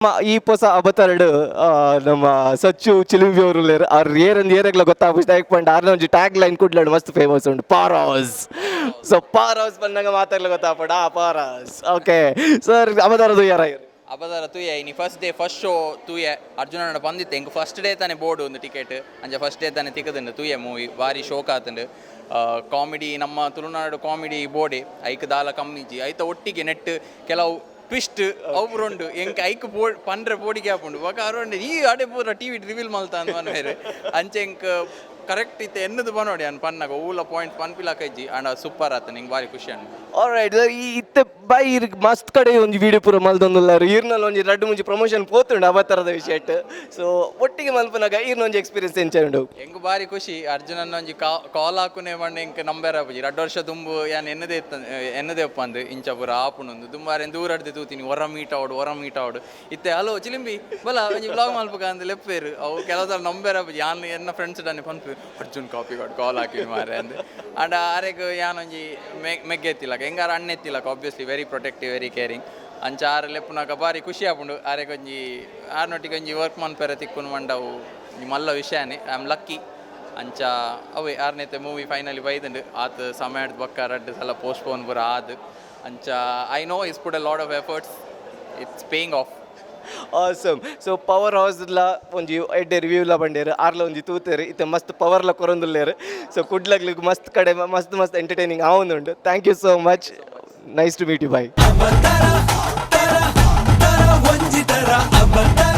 ಈ ಪೊಸ ಅಬತರಡು ನಮ್ಮ ಸಚ್ಚು ಚಿಲಿಂಬಿ ಅವರು ಉಲ್ಲೆರ್. ಆರ್ ಏರಂದ್ ಏರೆಗ್ಲ ಗೊತ್ತಾಪುಜಿ. ದಾಯೆಗ್ ಪಂಡ ಆರ್ನ ಒಂಜಿ ಟ್ಯಾಗ್ ಲೈನ್ ಕುಡ್ಲಡ್ ಮಸ್ತ್ ಫೇಮಸ್ ಉಂಡು, power house. So power house ಬಂದಾಗ ಮಾತಾಡ್ಲ ಗೊತ್ತಾಪುಂಡು. ಆ ಪವರ್ ಹೌಸ್. ಓಕೆ ಸರ್, ಅಬತಾರ ತೂಯರ? ಅಬತಾರ ತೂಯೆ. ಇನಿ ಫಸ್ಟ್ ಡೇ ಫಸ್ಟ್ ಶೋ ತೂಯೆ. ಅರ್ಜುನನ ಬಂದಿತ್ತೆ. ಎಂಕ್ ಫಸ್ಟ್ ಡೇ ತಾನೆ ಬೋರ್ಡು ಒಂದು ಟಿಕೆಟ್. ಅಂಚ ಫಸ್ಟ್ ಡೇ ತಾನೆ ತಿಕ್ಕದುಂಡು. ತೂಯೆ ಮೂವಿ, ಬಾರಿ ಶೋಕ್ ಆತುಂಡು. ಕಾಮಿಡಿ, ನಮ್ಮ ತುಳುನಾಡು ಕಾಮಿಡಿ ಬೋಡೆ, ಐಕ್ ದಾಲ ಕಮ್ಮಿಜಿ. ಐತ ಒಟ್ಟಿಗೆ ನೆಟ್ ಕೆಲವು ಟ್ವಿಸ್ಟ್ ಅವು ಉಂಡು. ಎಂಕ್ ಐಕ್ ಪೋ ಪಂಡ್ರೆ ಪೋಡಿಗೆ ಆಪುಂಡು. ಬೊಕ ಅರುಂಡು ಈ ಅಡೆ ಪೂರ ಟಿವಿ ರಿವೀಲ್ ಮಲ್ತ ಅಂದ್ ಪನ್ಪೆರ್. ಅಂಚೆ ಎಂಕ್ ಕರೆಕ್ಟ್ ಇತ್ತೆ ಎನ್ನದು ಪನೋಡಿ ಅನ್ ಪನ್ನಾಗ ಓಲ ಪಾಯಿಂಟ್ ಪನ್ಪಿಲಕ ಇಜ್ಜಿ. ಅಂಡ ಸೂಪರ್ ಆತ, ನಿಂಗೆ ಬಾರಿ ಖುಷಿ ಆಂಡ್. ಆಲ್ ರೈಟ್, ಈ ಇತ್ತೆ ಬಾಯ್ ಇರ್ ಮಸ್ತ್ ಕಡೆ ಒಂಜಿ ವಿಡಿಯೋ ಪೂರ ಮಲ್ತೊಂದುಲ್ಲಾರು. ಈರ್ನಲ್ಲಿ ಒಂಜಿ ರಡ್ಡ್ ಮುಂಜಿ ಪ್ರಮೋಷನ್ ಪೋತುಂಡು ಅವತಾರದ ವಿಷಯಟ್. ಸೊ ಒಟ್ಟಿಗೆ ಮಲ್ಪುನಾಗ ಈರ್ನ ಒಂಜಿ ಎಕ್ಸ್ಪೀರಿಯನ್ಸ್ ಎಂಚ ಉಂಡು? ಎಂಕ್ ಬಾರಿ ಖುಷಿ. ಅರ್ಜುನನ್ನ ಒಂಜಿ ಕಾಲ್ ಹಾಕುನೆ ಪಂಡ ಎಂಕ್ ನಂಬೆರ ಆಪುಜಿ. 2 ವರ್ಷ ದುಂಬು ಯಾನ್ ಎನ್ನದೇ ಇತ್ತ, ಎನ್ನದೇ ಒಪ್ಪಂದು ಇಂಚ ಪೂರ ಆಪುಂಡು. ದುಂಬಾರೆನ್ ದೂರಡ್ದು ತೂತೀನಿ, ಒರ ಮೀಟ್ ಆವಡು, ಒರ ಮೀಟ್ ಆವಡು. ಇತ್ತೆ "ಹಲೋ ಚಿಲಿಂಬಿ, ಬಲ, ಒಂಜಿ ವ್ಲಾಗ್ ಮಲ್ಪುಗ" ಅಂದ್ ಲೆಪ್ಪೇರು. ಅವು ಕೆಲವು ಸಲ ನಂಬೆರ ಆಪುಜಿ. ಯಾನ್ ಎನ್ನ ಫ್ರೆಂಡ್ಸ್ ಡಾನೆ ಪನ್ಪು, "ಅರ್ಜುನ್ ಕಾಪಿಕಾಡ್ ಕಾಲ್ ಹಾಕಿ ಮಾರೆ" ಅಂದ್. ಅಂಡ ಆರೆಗ್ ಯಾನ್ ಒಂಜಿ ಮೆಗ್ಗೆ ಎತ್ತಿಲಕ, ಎಂಗಾರ ಅಣ್ಣ ಎತ್ತಿಲಕ. Obviously very protective, very caring. ಅಂಚ ಆರ್ ಲೆಪ್ಪುನಾಗ ಬಾರಿ ಖುಷಿ ಆಪುಂಡು. ಆರೆಗ್ ಒಂಜಿ ಆರ್ನೊಟ್ಟಿಗೆ ಒಂಜಿ ವರ್ಕ್ ಮನ್ಪೆರೆ ತಿಕ್ಕುನು ಮಂಡವು ಈ ಮಲ್ಲ ವಿಷಯನೇ. I am lucky. ಅಂಚ ಅವೇ ಆರ್ನೆತ್ತೆ ಮೂವಿ ಫೈನಲಿ ಬೈದುಂಡು. ಆತ್ ಸಮಯ ಬೊಕ್ಕ ರಡ್ಡ್ ಸಲ ಪೋಸ್ಟ್ಪೋನ್ ಪೂರ ಆದ್. ಅಂಚ I know he's put a lot of efforts, it's paying off. Awesome. So power ಹೌಸ್ಲ ಒಂಜಿ ಎಡ್ಡೆ ರಿವ್ಯೂಲ ಬಂಡೇರು. ಆರ್ಲ ಒಂಜಿ ತೂತೇರು. ಇತ್ತೆ ಮಸ್ತ್ ಪವರ್ಲ ಕೊರೊಂದುಲ್ಲೇರು. ಸೊ ಕುಡ್ಲಗ್ಲಿಗ್ ಮಸ್ತ್ ಕಡೆ ಮಸ್ತ್ ಮಸ್ತ್ ಎಂಟರ್ಟೈನಿಂಗ್ ಆವೊಂದುಂಡು. Thank you so much, nice to meet you, bye. ಅವತರ ತರ ತರ ಒಂಜಿ ತರ ಅವತರ.